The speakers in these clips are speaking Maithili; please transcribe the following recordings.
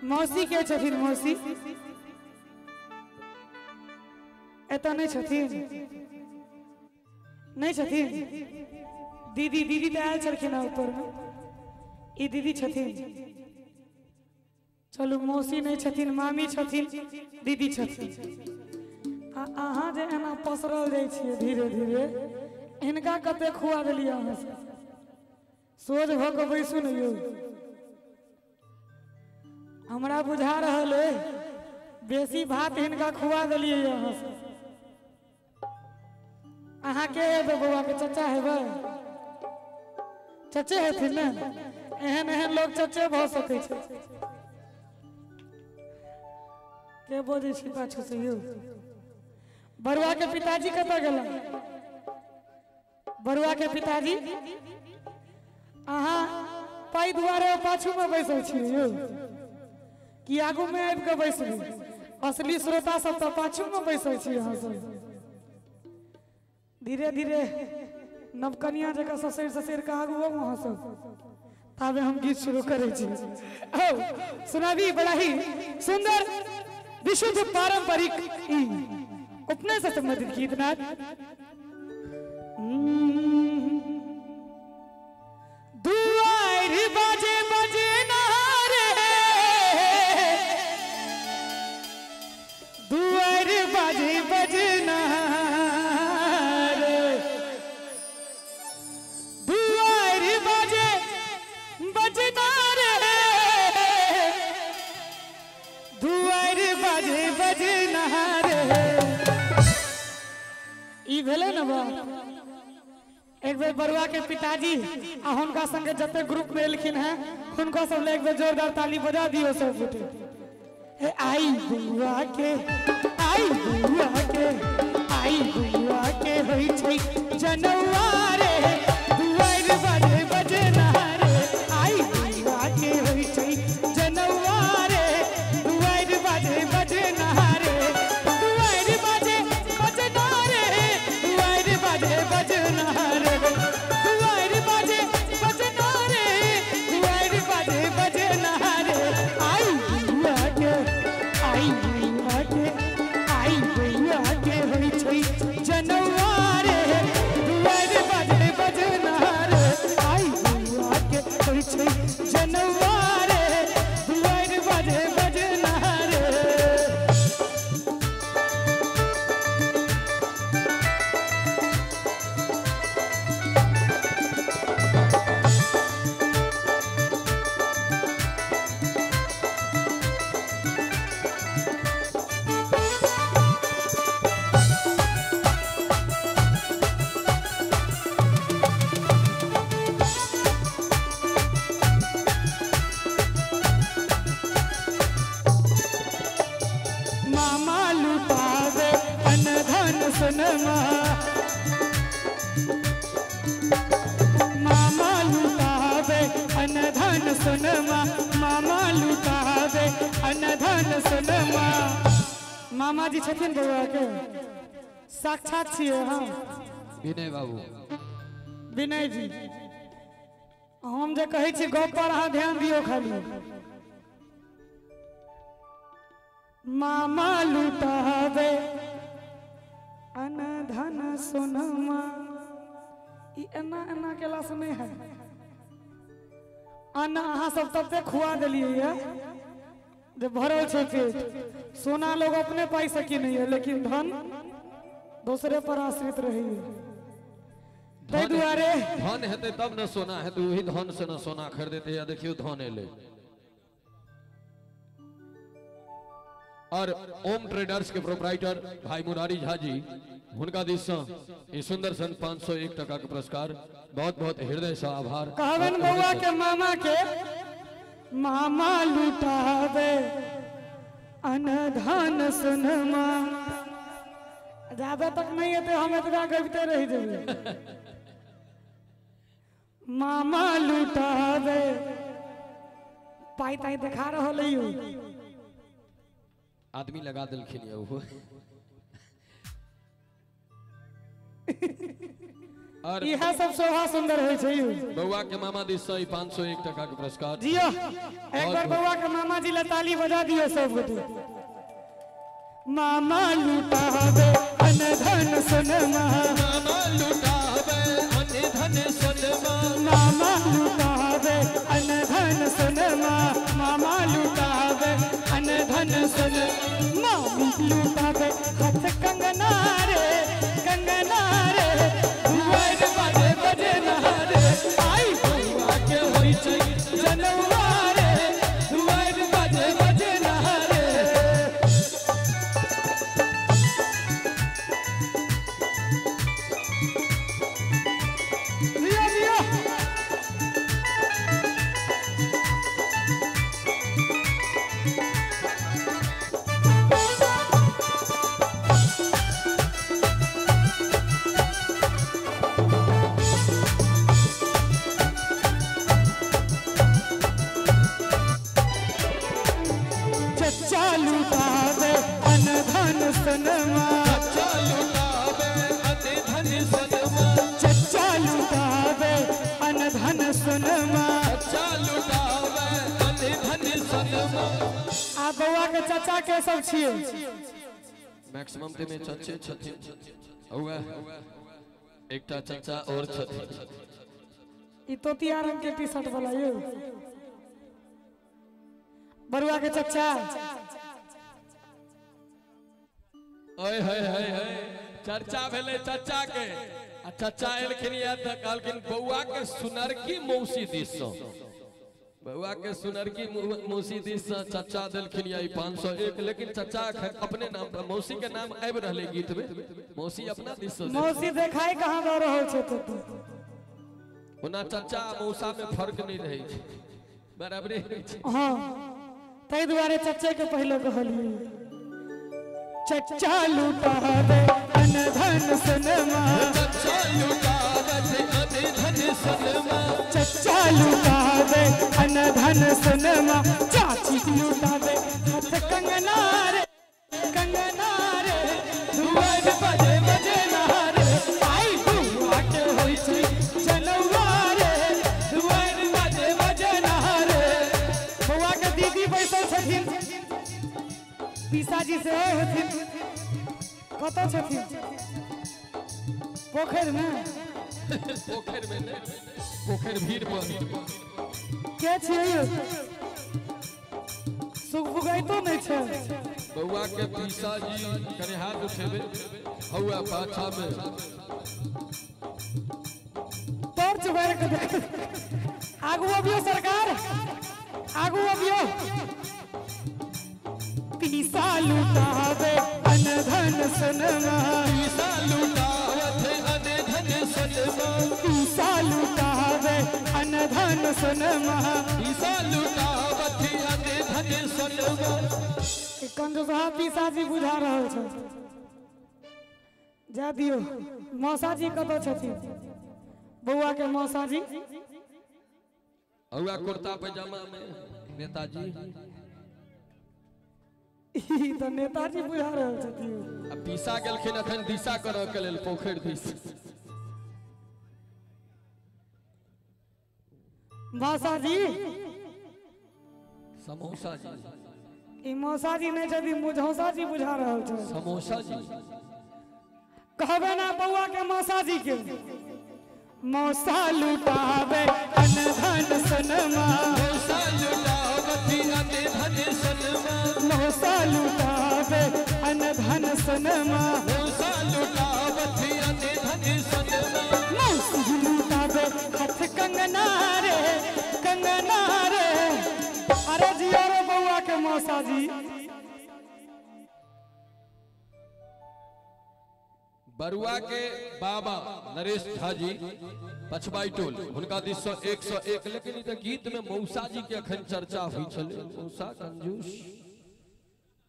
मौसी के छथिन? मौसी एतऽ नहि छथिन? नहि छथिन? दीदी, दीदी तऽ आयल छलखिन हँ ऊपरमे, ई दीदी छथिन। चलू मौसी नहि छथिन, मामी छथिन, दीदी छथिन। आ अहाँ जे एना पसरल जाइ छियै धीरे धीरे, हिनका कते खुआ देलियै अहाँ सब? सोझ भऽ कऽ बैसू ने यौ। हमरा बुझा रहल अइ बेसी भात हिनका खुआ देलियै अहाँ सब। अहाँ के हेबै बौआ के? चचा हेबै? चचे हेथिन ने? एहन एहन लोग चचे भऽ सकै छै। के बजै छी पाछू से यौ? बरुआ के पिताजी कतऽ गेला? बरुआ के पिताजी अहाँ पाइ दुआरे पाछू में बैसल छियै यौ कि आगू में आबि कऽ बैसबै? असली श्रोता सब तऽ पाछू में बैसल छी अहाँ सब। धीरे धीरे नवकनिया जकाँ ससरि ससरि कऽ आगू आउ अहाँ सब, ताबे हम गीत शुरू करै छी। औ सुनाबी बड़ा ही सुंदर विशुद्ध पारंपरिक ई उपनयन से संबंधित गीत नाद। दुआरि बाजे बजे रे, दुआरि बाजे बजना रे, दुआरि बाजे बजना रे, दुआरि बाजे बजना रे। ई भेलै ने बात। एक बेर बरुआ के पिताजी आ हुनका संगे जते ग्रुप में एलखिन हैं हुनका सब ले एक बेर जोरदार ताली बजा दियो सब गोटे। हे आई बउआ के, आई बउआ के, आई बउआ के होइ छै जनौआ रे, दुआरि बाजे बजना रे, आई बउआ के होइ छै जनौआ रे, दुआरि बाजे बजना रे, दुआरि बाजे बजना रे, दुआरि बाजे बजना रे, दुआरि बाजे बजना रे, दुआरि बाजे बजना रे, आई बउआ के, आई बउआ के, आई बउआ के होइ छै जनौआ रे, दुआरि बाजे बजना रे, आई बउआ के होइ छै जनौआ रे, दुआरि बाजे बजना रे। मामा लुटावे अनधन सोनमा, मामा लुटावे अनधन सोनमा, मामा लुटावे अनधन सोनमा। मामा जी छथिन बउआ के? साक्षात छियै हम विनय बाबू। विनय जी, हम जे कहै छी गप पर अहाँ ध्यान दियौ खाली। मामा लुटावे अनधन सोनमा, ई एना एना केला से नहि है। अन्न अहाँ सब तते खुआ देलियै ये जे भरल छै पेट। सोना लोग अपने पाइ से किनैये लेकिन धन दोसरे पर आश्रित रहैये। ताहि दुआरे धन हेतै तब ने सोना हेतै, वही धन से ने सोना खरीदेतै। या देखियौ धन एलै। और ओम ट्रेडर्स के प्रोपराइटर भाई मुरारी झा जी, हुनका दिस से ई सुंदर सन 501 टका के पुरस्कार, बहुत बहुत हृदय से आभार। कहबन बउआ के मामा के, मामा लुटावे अनधन सोनमा। जाबे तक नहीं एते हम एतबा गबिते रहि जेबै। मामा लुटावे, पाइ ताइ देखा रहल है यौ। आदमी लगा देलखिन यौ। और इहे सब शोभा सुंदर होइ छै। बौआ के मामा दिस से 501 टका के पुरस्कार। जियो एक बार बौआ के मामा जी ला ताली बजा दियो सब गोटे। मामा लुटावे अन धन सोनमा, मामा लुटावे अन धन सोनमा, मामा लुटावे अन धन सोनमा, मामा लुटावे अन धन सोनमा, मामी लुटावे हाथ कंगना रे कंगना रे, दुआर बाजे बजे रे, आई बौआ के होइ छै जनौआ रे, दुआर बाजे बजे रे। जियो जियो चचा लुटावे अन धन सोनमा, चचा लुटावे अन धन सोनमा, चचा लुटावे अन धन सोनमा, चचा लुटावे अन धन सोनमा। आ बौआ के चचा के सब छियै? मैक्सिमम ते में चचे छथिन, औआ एकटा चचा और छथिन। ई तोतिया रंग के टी शर्ट वाला यो बरुआ के चचा। ओए हाय हाय हाय, चर्चा भेलै चचा के, आ चचा एलखिन या त कहलखिन बौआ के सुनरकी मौसी दिस सँ, बौआ के सुनरकी मौसी दिस सँ चचा देलखिन या 501। लेकिन चचा अपने नाम पर, मौसी के नाम आबि रहलै गीत में, मौसी अपना दिस सँ। मौसी देखाई कहाँ दऽ रहल छै? तो ओना चचा मौसा में फर्क नहीं रहै छै, बराबरे रहै छै। हाँ ताहि दुआरे चचे के पहिले कहलियै। चचा लुटावे अन धन सोनमा, चचा लुटावे अन धन सोनमा, चचा लुटावे अन धन सोनमा, चाची लुटावे हाथ कंगना रे कंगना रे, दुआर बजे बजे रे, आई बौआ के होइ छै जनौआ रे, दुआर बजे बजे रे। बौआ के दीदी बैसल छथिन, पिसाजी से होथिन, कतऽ छथिन? पोखरि में? पोखरि में नहि, पोखरि भीड़ पर। के छियै यौ? सुगबुगाइतो नहि छै। बौआ के पिसाजी कनि हाथ उठेबै, हौआ पाछा में टॉर्च बारि के देख। आगू अबियौ सरकार, आगू अबियौ। पीसा लुटावे अन धन सोनमा, पीसा लुटावे अन धन सोनमा, पीसा लुटावे अन धन सोनमा, पीसा लुटावे अन धन सोनमा। कंजूसहा पीसाजी बुझा रहल छै। जा दियौ। मौसाजी कतऽ छथिन? बौआ के मौसाजी हौआ कुर्ता पैजामा में नेताजी। ई तऽ नेताजी बुझा रहल छथिन। आ पीसा गेलखिन अखन दिशा करऽ के लेल पोखरि दिस। मौसाजी समोसा जी, ई मौसाजी नहि छथिन, मुझौसाजी बुझा रहल छै। समोसा जी कहबै ना बौआ के मौसाजी के। मौसा लुटावे अन धन सोनमा, मौसा लुटावे अन धन सोनमा, मौसा लुटावे अन धन सोनमा, मौसा लुटावे अन धन सोनमा, मौसी लुटावे हाथ कंगना रे कंगना रे। अरे जियो रे बौआ के मौसाजी। बरुआ के बाबा नरेश झा जी पछबाई टोल, हुनका दिस सँ 101। लेकिन ई तऽ गीत में मौसा जी के अखन चर्चा होइ छलै। मौसा कंजूस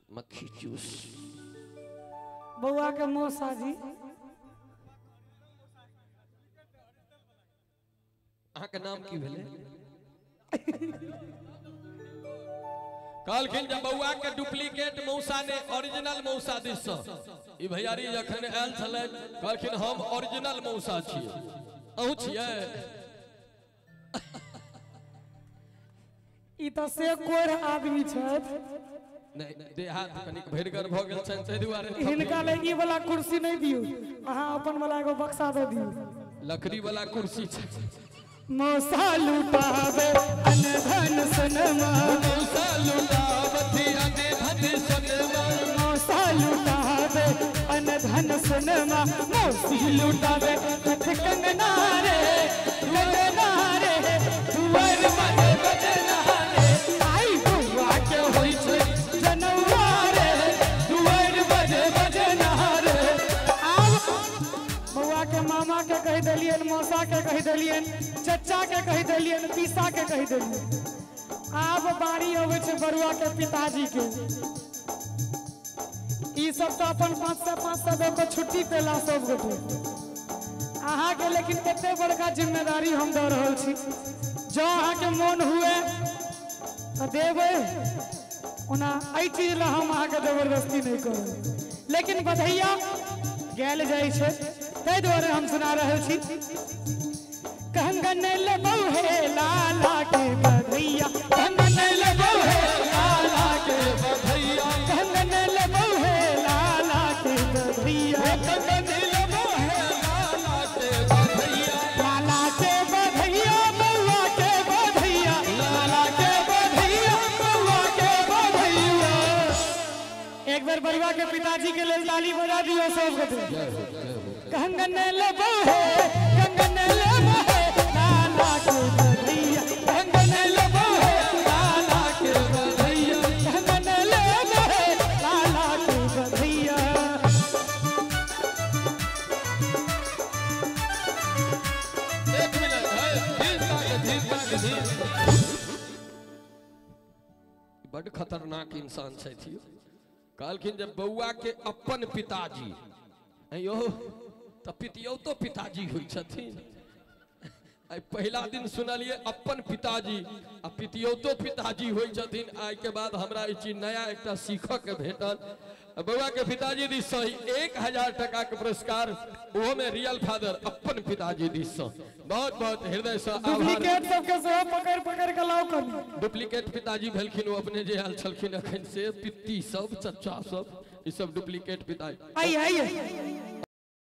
मक्खी चूस। बौआ के मौसा जी अहाँ के नाम की भेलै? कहलखिन जे बौआ के डुप्लीकेट मौसा ने ओरिजिनल मौसा दिस सँ। ई भैयारी जखन आयल छलै कहलखिन हम ओरिजिनल मौसा छियै। अहूँ छियै? ई तऽ से कोर आदमी छथि। नहि, देह हाथ कनिक भरिगर भऽ गेल छनि ताहि दुआरे हिनका ले ई वाला कुर्सी नहि दियौ, अहाँ अपन वाला एगो बक्सा दऽ दियौ। लकड़ी वाला कुर्सी छै। मौसा लुटावे अनधन सनमा, मौसा लुटावथि अनधन सनमा, मौसा लुटावे अनधन सनमा, मौसी लुटावे हथ कंगना रे, कंगना रे, दुआर बजे बजना रे, आई बउआ के होइ छै जनौआ रे, दुआर बजे बजना रे। आब बउआ के मामा के कहि देलियनि, मौसा के कहि देलियनि, चचा के कहि देलियनि, पीसा के कहि देलियनि। आब बारी अबै छै बरुआ के पिताजी के। ई सब तऽ अपन 500-500 दऽ कऽ छुट्टी पेला सब गोटे। अहाँके लेकिन एते बड़का जिम्मेदारी हम दऽ रहल छी, जँ अहाँके मोन हुए तऽ देबै, ओना एहि चीज लए हम अहाँके जबरदस्ती नहि करब, लेकिन बधैया गायल जाइ छै ताहि दुआरे हम सुना रहल छी। कंगन लेबौ हे लाला के बधैया, कंगन लेबौ हे लाला के बधैया, कंगन लेबौ हे लाला के बधैया, कंगन लेबौ हे लाला के बधैया, लाला के बधैया, बउआ के बधैया, लाला के बधैया, बउआ के बधैया। एक बेर बरुआ के पिताजी के लेल ताली बजा दियौ सब गोटे। कंगन लेबौ हे, कंगन लेबौ हे लाला के बधैया, कंगन लेबौ हे लाला के बधैया, कंगन लेबौ हे लाला के बधैया। एक मिनट, धीर धीर धीर। बड खतरनाक इंसान छथि। कहलखिन जे बउआ के अपन पिताजी, अयो तऽ पितियौतो पिताजी होइ छथिन। आइ पहिला दिन सुनलियै अपन पिताजी आ पितियौतो पिताजी होइ छथिन। आइ के बाद हमरा ई चीज नया एकटा सीखऽ के भेटल। बउआ के पिताजी दिस सँ 1000 टका के पुरस्कार, ओहो में रियल फादर अपन पिताजी दिस सँ। बहुत बहुत हृदय सँ आभार। डुप्लीकेट सबके सेहो पकड़ि पकड़ि कऽ लाउ कनी। डुप्लीकेट पिताजी भेलखिन ओ अपने जे आयल छलखिन अखन से पित्ती सब, चचा सब, ई सब डुप्लीकेट पिताजी। आइए आइए।